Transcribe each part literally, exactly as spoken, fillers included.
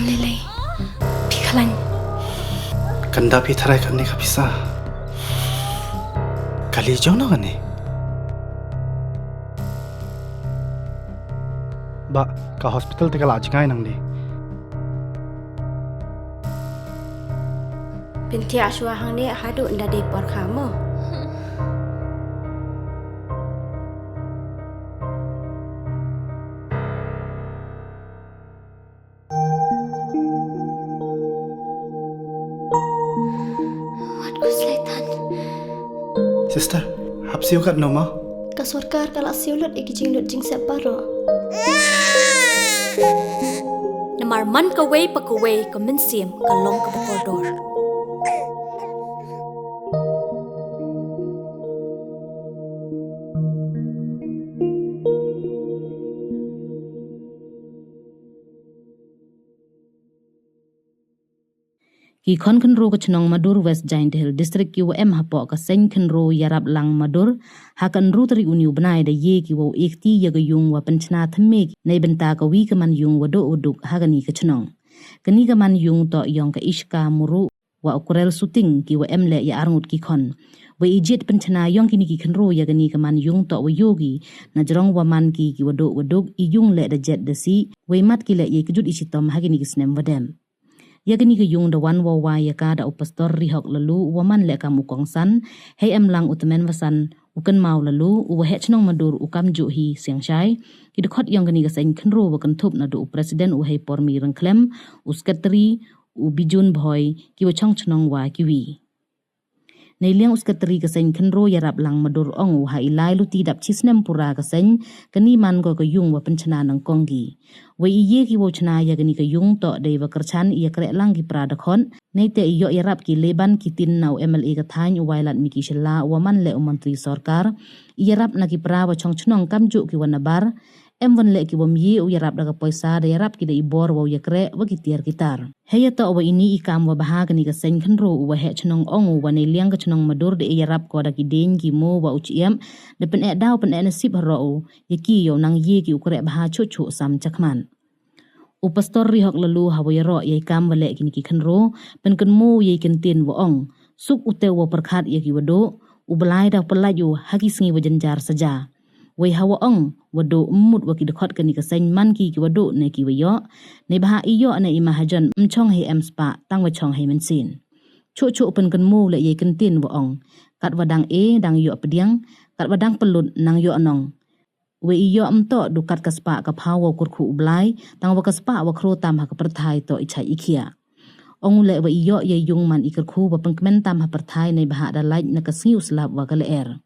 Lele, phi khlañ. Kanda phi tharai kane ka pisa. Kali jong no kane. Ba, ka hospital te ka la jngai nang di. Pynthia shwa hangne haduh nda dei por kha mo. Wat ku slaitan. Sister, hap siew kat no ma? Ka sorkar ka la siew lut i ki jinglut jingsep baroh. Namar man kawei pa kawei ka mynsiem ka long kaba kordor. Ki khon khynroo ka chnong Madur, West Jaintia Hills District, ki wa em hapoh ka seng khynroo Yarap Lang Madur, ha ka ynru tarik uni u bnai da ye ki wow ekti ya ka yung wa pynchna thymme ki neibynta ka wi ka man yung wa dooh wa duk ha kani ka chnong. Kani ka man yung toh yong ka Ishka Muru wa u Kurel Suting, ki wa em leh ya arngut ki khon. Wei i jied pynchna yong kini ki khynroo ya kani ka man yung toh wa yoo ki, na jrong wa man ki ki wa dooh wa duk, i yung leh da jet da sih, wei mat ki leh ya i kjut i chitom ha kini ki snem wa dem. Ya kani ka yung da wan wow wai ya ka da u Pastor Rihok Lalu, u wa man leh kam u kongsan, hei em lang u tymmen wa san, u Kynmaw Lalu, u wa heh chnong Madur, u Kamjuh Hi Siangshai, ki dkhot yong kani ka seng khynroo wa kynthup naduh u President u Heipormi Ryngkhlem, u Secretary, u Bijun Bhoi, ki wa chong chnong wa ki wi. Neiliang u Secretary ka seng khynroo Yarap Lang Madur ong u ha i lai luti dap chi snem pura ka seng, kani man ko ka yung wa pynchna nangkong ki. Wei i ye ki wow chna ya kani ka yung toh dei wa kyrchan i ya kreh lang ki pra dkhot, neite i yoh yarap ki leban ki tin na u M L A ka thaiñ u Wailadmiki Shylla u wa man leh u montri sorkar, i yarap na ki pra wa chong chnong kamjuh ki wa nabar, em wan leh ki wa mye u yarap da ka poisa, da yarap ki da i bor wow ya kreh wa ki tiar ki tar. Hei ya toh wa ini i kam wa bha kani ka seng khynroo, u wa heh chnong ong u wa neiliang ka chnong Madur da i yarap ko da ki dieñ ki moo wa u chiam, da pyneh daw pyneh nasip haroh u ya ki yow nang ye ki u kreh bha chuh chuh sam chakhmat. U Pastor Rihok Lalu ha wa yaroh ya i kam wa leh kini ki khynroo, pynkynmoo ya i kyntien wa ong, suk u te u wa pyrkhat ya ki wa dooh, u Blai daw pyllait u ha ki sngi wa jynjar saja. Wei ha wa ong wa dooh, ym mut wa ki dkhot kani ka seng man ki ki wa dooh ne ki wa yoh, neibhah i yoh ne i mahajon ym chong hei em spah, tang wa chong hei mynsiem. Chuh chuh pynkynmoo leh ya i kyntien wa ong, kat wa dang e dang yoh pdiang, kat wa dang pynlut nang yoh nong. Wei i yoh ym toh du kat ka spah ka phaw wow kyrkhu u Blai, tang wa ka spah wa khroo tam ha ka pyrthai toh i chait i khiah. Ong u leh wa i yoh ya i yung man i kyrkhu wa pynkmen tam ha pyrthai neibhah da lait na ka sngi u slap wa ka lyer.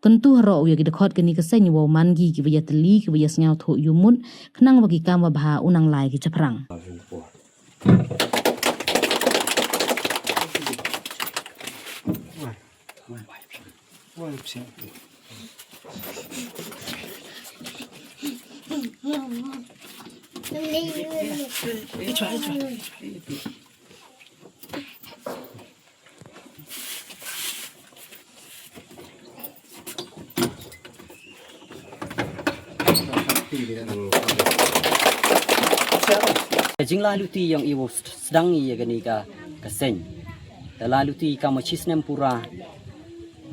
Kyntu haroh u ya ki dkhot kani ka seng wow man ki ki wa ya tylli, ki wa ya sngewthuh yumut, khnang wa ki kam wa bha u nang lai ki chaphrang. Ka jinglai luti yong i wow sdang i ya kani ka, ka seng. Da lai luti kam wa chi snem pura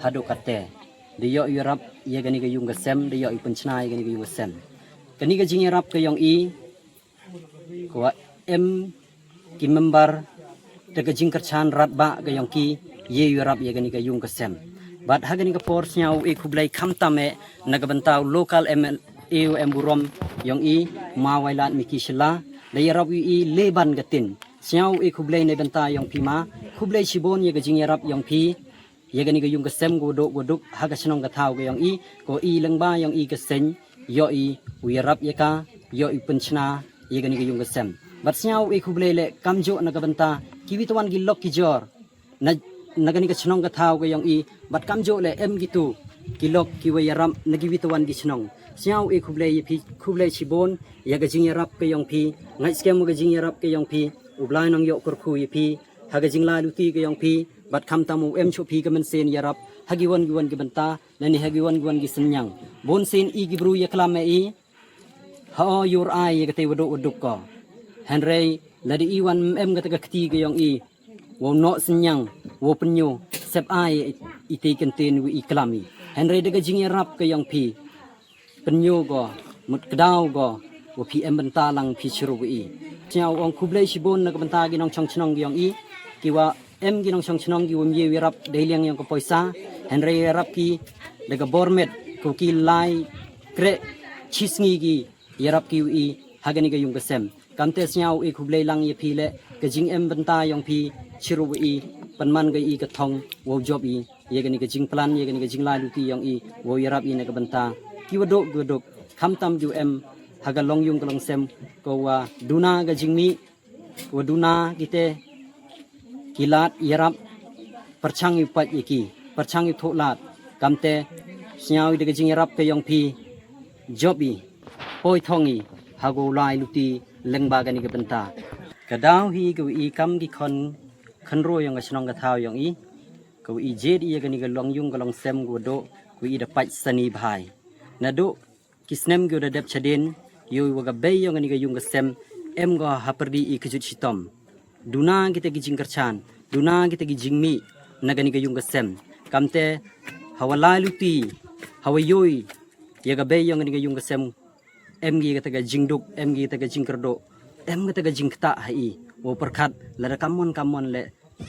haduh katte. Da yoh i yarap ya kani ka yung ka sem, da yoh i pynchna ya kani ka yung ka sem. Kani ka jingyarap ka yong i, ko wa em ki member, te ka jingkyrchan rat ba ka yong ki, ye u yarap ya kani ka yung ka sem. Bad ha kani ka por sñiaw u e khublei khamtam e na ka bynta u local M L A u em burom yong i, ma Wailadmiki Shylla, da yarap u i leban ka tin. Sñiaw u e khublei na bynta yong phi ma, khublei chibon ya ka jingyarap yong phi ya kani ka yung ka sem ko duk, ko duk ha ka chnong ka thaw ka yong i, ko i lyngba yong i ka seng, yoh i u yarap ya ka, yoh i pynchna ya kani ka yung ka sem. Bad sñiaw u e khublei leh kamjuh na ka bynta ki wi tawan ki lok ki jor na, na kani ka chnong ka thaw ka yong i, bad kamjuh leh em kitu ki lok ki wa yarap na ki wi tawan ki chnong. Sñiaw u e khublei ya phi, khublei chibon ya ka jingyarap ka yong phi, ngait skhem wa ka jingyarap ka yong phi u Blai nang yoh kyrkhu ya phi ha ka jinglai luti ka yong phi, bad khamtam u em chuh phi ka mynsiem yarap ha ki wan ki wan ki bynta, lane ha ki wan ki wan ki synñiang. Bun sien i ki bru ya klam e i, ha o yur ai ya ka te wa duk wa duk ko. Hynrei Lada i wan em kata ka kti ka yong i wow noh synñiang, wow pynñiaw, sep ai i te i kyntien wa i klam i. Hynrei da ka jingyarap ka yong phi, pynñiaw ko, mut kdaw ko, wa phi em bynta lang phi chirup wa i. Sñiaw ong khublei chibun na ka bynta ki nongchong chnong ki yong i, ki wa em ki nongchong chnong ki wa ym ye yarap dei liang yong ka poisa, hynrei yarap ki da ka bor met, ko ki lai kreh chi sngi ki yarap ki wa i ha kani ka yung ka sem. Kamte sñiaw i khublei lang ya phi le, ka jingem bynta yong phi chirup wa i, pynman ka i ka thong wow jop i ya kani ka jingplan, ya kani ka jinglai luti yong i wow yarap i na ka bynta ki wa duk, ki wa duk, khamtam ki wa em ha ka long yung ka long sem, ko wa duna ka jingmih, ko wa duna kite ki lad yarap, pyrchang i u pait ya ki, pyrchang i u thoh lad. Kamte sñiaw i da ka jingyarap ka yong phi, jop i, poi thong i ha ka u lai luti lyngba kani ka bynta. Ka daw hi ka wa i kam ki khon khynroo yong ka chnong ka thaw yong i, ka wa i jied i ya kani ka long yung ka long sem ka wa duk, ka wa i da pait sani bha i. Nadooh ki snem ki wa da dep chadien, yow i wa ka bei yong kani ka yung ka sem em ko hapyrdi i kjut chitom. Duna kite ki jingkyrchan, duna kite ki jingmih na kani ka yung ka sem. Kamte ha wa lai luti, ha wa yoh i ya ka bei yong kani ka yung ka sem, em ki kata ka jingduk, em ki kata ka jingkyrduh, em kata ka jingktah ha i wow pyrkhat, lada kammon kammon le,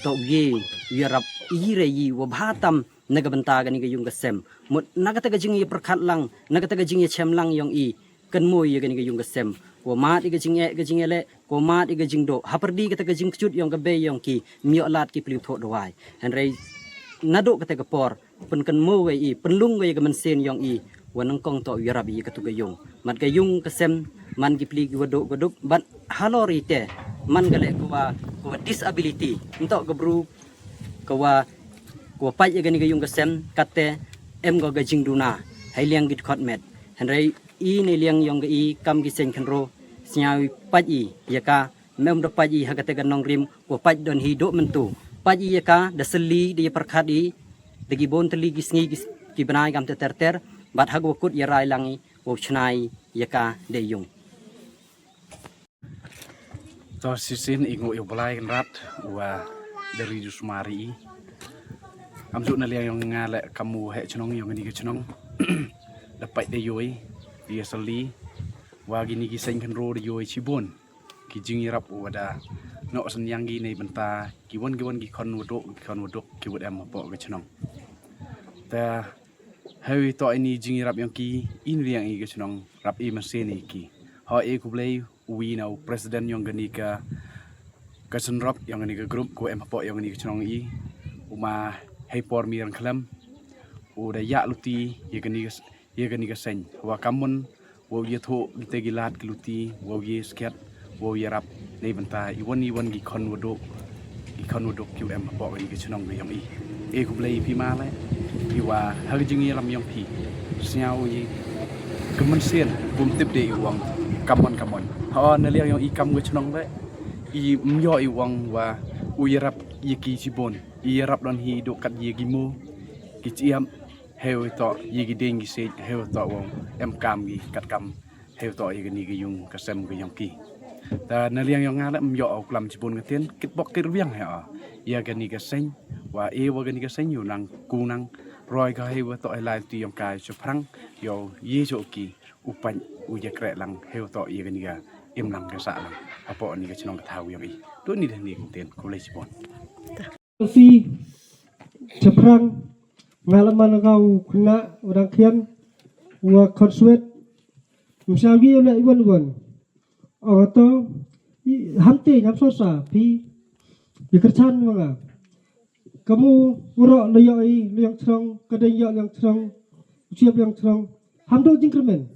toh ye u yarap i re i wa bha tam na ka bynta kani ka yung ka sem. Mut na kata ka jingyapyrkhat lang, na kata ka jingyachem lang yong i, kynmoo ya kani ka yung ka sem, ko wa mad i ka jingeh, ka jingeh le, ko wa mad i ka jingduk, hapyrdi kata ka jingkjut yong ka bei yong ki, ym yoh lad ki pli u thoh dawai. Hynrei nadooh kata ka por, pynkynmoo ka i, pynlung ka ya ka mynsiem yong i, wa nyngkong toh u yarap i ya katu ka yung. Mad ka yung ka sem, man ki pli ki wa duk, ka duk, bad halor i te, man ka le ka wa, ka wa disability, ntoh ka bru ka wa, ka wa pait ya kani ka yung ka sem, katte em ko ka jingduna hei liang ki dkhot met. Hynrei i nei liang yong ka i kam ki seng khynroo, sñiaw i pait i ya ka, ym em da pait i ha kate ka nongrim, wa pait don hi duk mynta. Pait i ya ka da sylli, da yapyrkhat i da ki bun tylli ki sngi, ki, ki bnai, kamte ter ter, bad ha ka wa kut yarai lang i wow chna i ya ka da yung. To shisien i ngooh ya u Blai Kynrad wa da ri ju sumar i. Am ju na liang yong nga le kam u heh chnong yong kani ka chnong, da pait da yoh i, da yasylli wa kini ki seng khynroo da yoh i chibun ki jingyarap wa da noh synñiang ki neibynta ki wan, ki wan ki khon wa duk, ki khon wa duk ki wa em hapoh ka chnong. Te heiwa toh ini jingyarap yong ki, ini liang i ka chnong rap i mynsiem i ki. Ho e khublei u wi na u president yong kani ka, ka synrop yong kani ka group ko em hapoh yong kani ka chnong i, u ma Heipor Mirang Khlem, u da yah luti ya kani ka, ya kani ka seng. Wa kammon wow yathoh kite ki lad ki luti, wow ye skhiat, wow yarap neibynta i wan i wan ki khon wa duk, ki khon wa duk ki wa em hapoh kani ka chnong ka yong i. E khublei phi ma le, i wa ha ka jingyalam yong phi, sñiaw i ka mynsiem, bym tip de i wang kammon kammon. Ho na liang yong i kam ka chnong le, i ym yoh i wang wa u yarap ya ki chibun, i yarap don hi duk kat ya ki moo, ki chiam, heiwa toh ya ki ding ki siej, heiwa toh wow em kam ki kat kam, heiwa toh ya kani ka yung ka sem ka yong ki. Ta na liang yong nga le ym yoh u klam chibun ka tien, kit bok kit rwiang hi o ya kani ka seng, wa e wa kani ka seng yow nang ku nang roi ka heiwa toh hei lai ti yong ka chaphrang, yow ye cho ki u pait u yakreh lang, heiwa toh ya kani ka im lang ka sah lang hapoh kani ka chnong ka thaw yong i. To ini da ini ka tien, khublei chibun. Phi chaphrang, nga la man ka u khynnah u dang khian, wa khon swet, ym sñiaw i le i wan i wan. O to, i ham te, ham sosa phi, i kyrchan wa nga. Kamu waroh la yoh i, la yong chnong, ka dang yoh yong chnong, u chiap yong chnong, ham do jingkyrmen.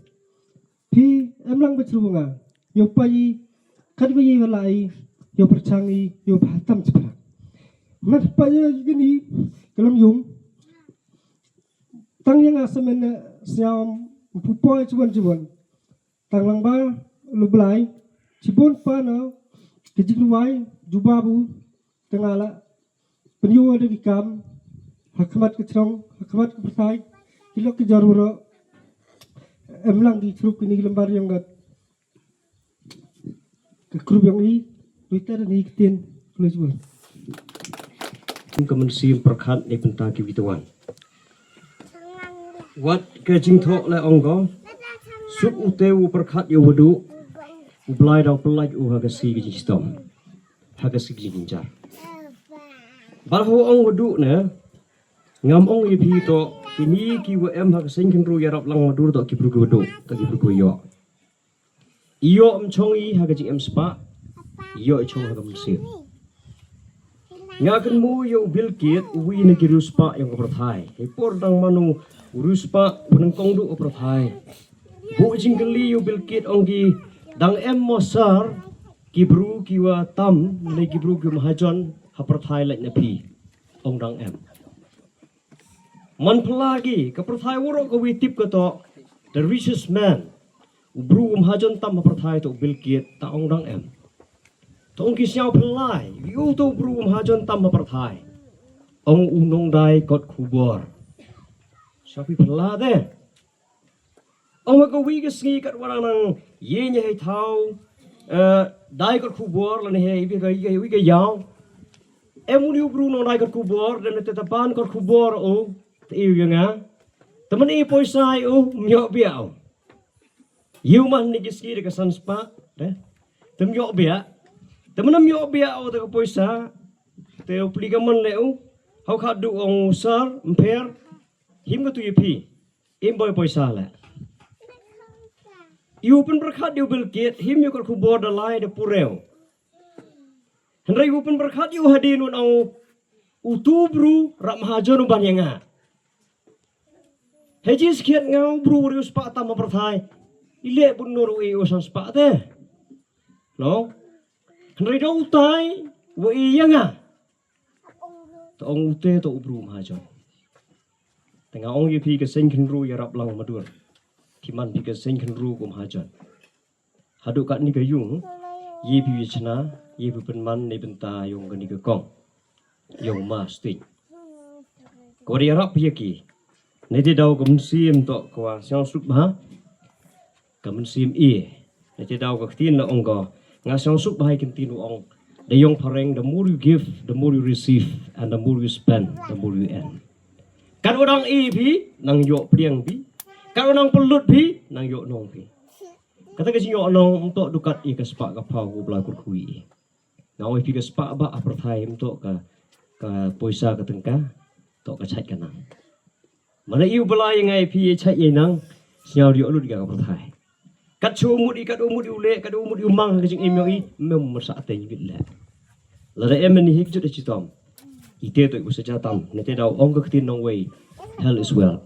Phi em lang ba chru wa nga. Yow pait i kat wa ye wa lai, yow pyrchang i, yow bha tam chaphrang. Mat pait i kini ka long yung. Tang ya nga samen ne sñiaw ym pu poi chibun chibun. Tang lang ba lu Blai chibun pa na ka jingrwai jubab u. Te nga la pynyoo da ki kam ha khmat ka chnong, ha khmat ka pyrthai, ki lok ki jor waroh. Em lang ki chrup kini ki lambar yong ka, ka group yong i. Twitter ni ktien, close bol. Ka mynsiem pyrkhat neibynta ki wi tawon. Wat ka jingthoh le ong ko, suk u te u pyrkhat ya u wadu, u Blai daw pynlait u ha ka sngi ka jingshitom, ha ka sngi ka jingjynjar. Bad ha u ong wadu ne, ngam ong ya phi toh, kini ki wa em ha ka seng khynru yarap lang madur toh ki bru ki wadu, toh ki bru ki wa yoh. I yoh ym chong i ha ka jingem spah, i yoh i chong ha ka mynsiem. Nga kynmaw ya u Bill Gates, u wi na ki riewspah yong ka pyrthai. Hei por dang man u riewspah wa nyngkong duh ka pyrthai. Buh jingkylli ya u Bill Gates, ong ki, dang em mo sir ki bru ki wa tam, ne ki bru ki wa mahajon ha pyrthai lait na phi? Ong dang em. Man phylla ki, ka pyrthai waroh ka wi tip ka toh the richest man. U bru wa mahajon tam ha pyrthai toh u Bill Gates, ta ong dang em. Ta ong ki sñiaw phylla i, u toh u bru wa mahajon tam ha pyrthai. Ong u nongdai kot khubor. Sñiaw phi phylla de. Ong ha ka wi ka sngi kat wa dang nang ye ñe hei thaw, eh, dai kot khubor lane hei wi ka, wi ka, wi ka yaw. Em u ni u bru nongdai kot khubor, dem ne te ta pan kot khubor u, te i u ya nga. Te man i poisa i u, ym yoh biah u. Yow man ni ki sngi de ka san spah, de. Te ym yoh biah. Te man ym yoh biah u te ka poisa. Te u pli ka man le u. Haw kha du ong sir, ym pher. Him ka tu ya phi. Im boi poisa le. Yow pynpyrkhat yow Bill Gates, him yow kot khubor da lai da purew. Hynrei yow pynpyrkhat yow hadien un ong u tu bru rap mahajon u ban ya nga. Hei ji skhiat nga u bru riewspah tam ha pyrthai. I leh bun nur u i u san spah te. No? Hynrei da u tai wa i ya nga. Ta ong u te toh u bru mahajon. Te nga ong ya phi ka seng khynru yarap lang madur. Phi man phi ka seng khynru ko mahajon. Haduh katni ka yung, ye phi ya chna, ye phi pynman neibynta yong kani ka kong. Yong ma Sting. Ko da yarap ya ki. Neite daw ka mynsiem toh ko wa sñiaw suk bha. Ka mynsiem i. Neite daw ka ktien la ong ko. Nga sñiaw suk bha i kyntien u ong. Da yong phareng, the more you give, the more you receive, and the more you spend, the more you earn. Kat wa dang i phi, nang yoh pliang phi. Kat wa dang pynlut phi, nang yoh nong phi. Kata ka jingyoh nong, ym toh du kat i ka spah ka phaw u Blai kyrkhu i. Nga ong i phi ka spah ba ha pyrthai ym toh ka, ka poisa ka tyngka, toh ka chait ka nang. Mane i u Blai ya nga i phi ya chait ya nang, sñiaw di yoh lut ka ka pyrthai. Kat chu mut i, kat u mut i u leh, kat u mut i u mang ka jingim yong i, mem masa te ngi bit le. Lada em ni hik jut chitom. I te toh i u saja tam, neite daw ong ka ktien nongwei, hell is well.